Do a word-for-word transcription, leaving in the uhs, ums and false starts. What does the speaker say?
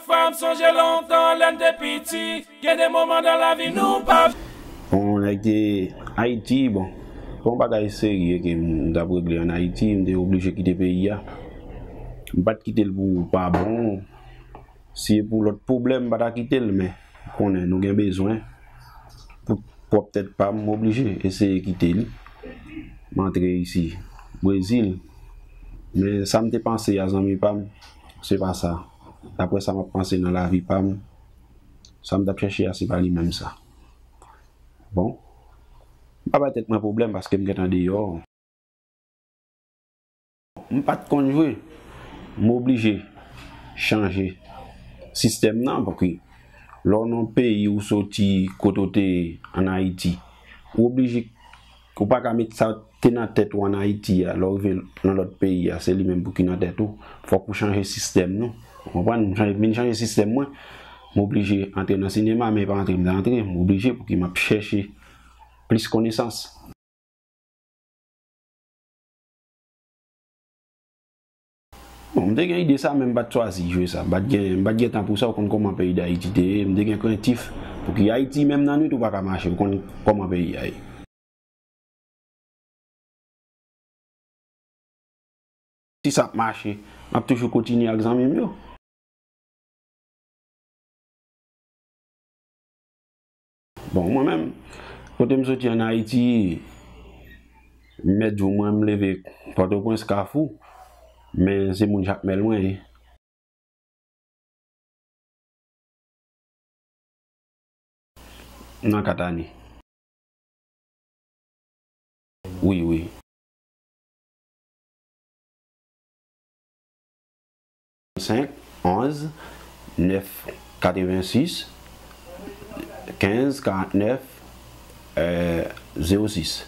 Fwa m sonje lontan lè n te piti, gen de moman nan lavi nou pa. Bon, nèg te Ayiti, bon, se yon bagay serye ke m t ap regle ann Ayiti, m te oblije kite peyi a. M pa t kite l pou pa bon, si e pou lòt pwoblèm, m pa ta kite l, men konnen nou gen bezwen pou pwòp tèt pa m, m oblije eseye kite li. M antre isi, Brezil. Men sa m te panse a, zanmi pa m, se pa sa. Daprè sa m ap panse nan lavi pa m, sa m t ap chèche a, se pa li menm sa. Bon, m pa bay tèt mwen pwoblèm paske m gentan deyò. M pa t konn jwe. M oblije chanje sistèm nan, paske lè w nan yon peyi, ou soti kote w te ye ann Ayiti, ou oblije, ou pa ka met sa te nan tèt ou ann Ayiti a, lè w rive nan lòt peyi a, se li menm pou ki nan tèt ou. Fòk ou chanje sistèm nou. Ou konprann? M chanje, vin chanje sistèm mwen. M oblije antre nan sinema, men e pa antre m te antre. M oblije pou ki m ap chèche plis konesans. Bon, m te gen ide sa, men m pa t chwazi jwe sa. M pa t gen, m pa t gen tan pou sa, ou konn kòman peyi Dayiti te ye. M te gen krentif pou ki Ayiti menm nan nwit ou pa ka mache, ou konn kòman peyi a ye. Si sa ap mache, m ap toujou kontinye ak zanmi m yo. Bon, mwen menm, kote m soti ann Ayiti, m mèt di w, mwen, m leve Pòtoprens, Kafou, men se moun Jakmèl mwen ye. Nan kat ane. Wi, wi. Senk, onz, nèf, katrevensis, kenz, karantnèf, zewo sis.